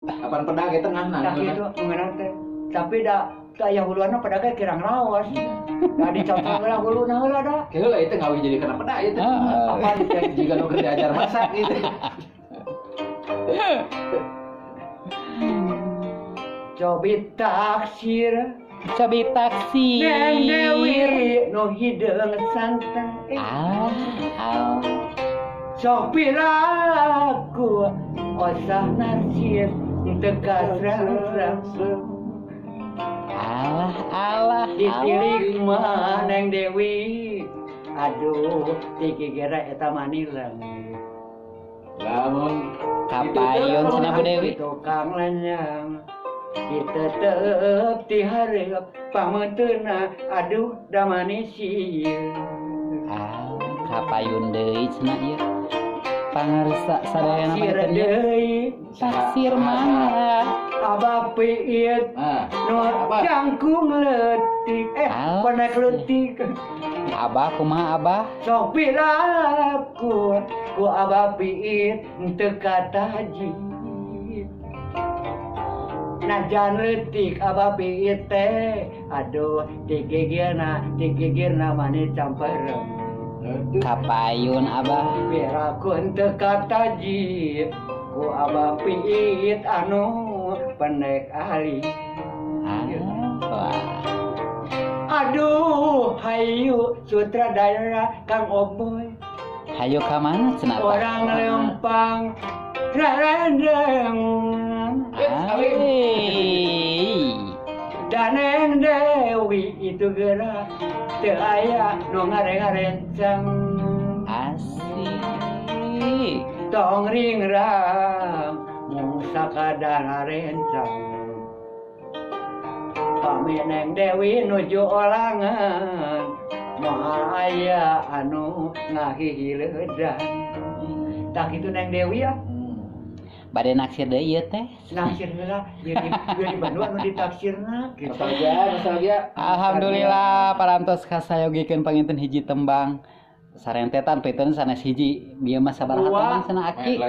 Kapan pedah ge tengahna. Tah kitu ngeunah teh. Tapi da teu aya huluanna pedah ge kirang raos. Da dicocok heula huluna heula da. Heula ieu teh ngawih jadi kana pedah ieu teh. Apa teh jiga nu keur diajar masak ieu teh. Cobi taksir. Cobi taksir. Neng Dewi nu hideung santen. Sok piraku osah narsir teu kasrang-srang. Alah alah ditilik mah Neng Dewi. Aduh dikira eta manileng. Lamun kapayun cenah Bu Dewi. Tukang lenyang ditetep dihareup pameuteuna aduh da manis ieu. Ah, kapayun deui cenah ieu. Pangarsa sadayana panginten deui. Taksir mangga. Abah piit nu jangkung leutik panek leutik. Abah kumaha abah? Sok piraku ku abah piit teu kataji. Najan leutik abah piit teh aduh digigirna mani camperem. Kapayun abah piraku teu kataji ku abah piit anu pendek ahli. Aduh hayu sutradara Kang Oboy. Hayu ka mana cenah? Orang Lempang rarendeng. Daneng Dewi itu gerak teu aya nu ngareng-ngarencang. Asik. Tong ringrang mung sakadar ngarencang. Pami Neng Dewi nuju olangan moal aya anu ngahihiledan. Tah kitu Neng Dewi ya. Bade naksir deui ieu teh. Naksir heula biar di Bandung anu ditaksirna gitu. Nostalgia, nostalgia. Alhamdulillah parantos kasayogikeun panginten hiji tembang. Sarentetan piten sanes hiji bieu mah sabaraha tembang cenah aki.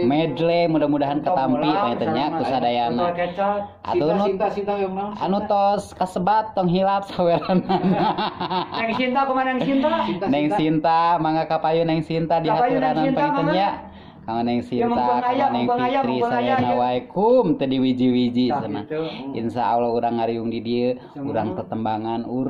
Medley mudah-mudahan ketampi panginten nya ku sadayana. Atuh Sinta Sinta yang naon? Anu tos kasebat tong hilap saweranana. Neng Sinta kumaha Neng Sinta? Neng Sinta mangga kapayun Neng Sinta dihaturanan panginten nya. Kang Neng Sinta, Kang Neng Fitri, sadayana wae kum teu diwiji-wiji cenah. Insyaallah urang ngariung di dieu, urang tetembangan urang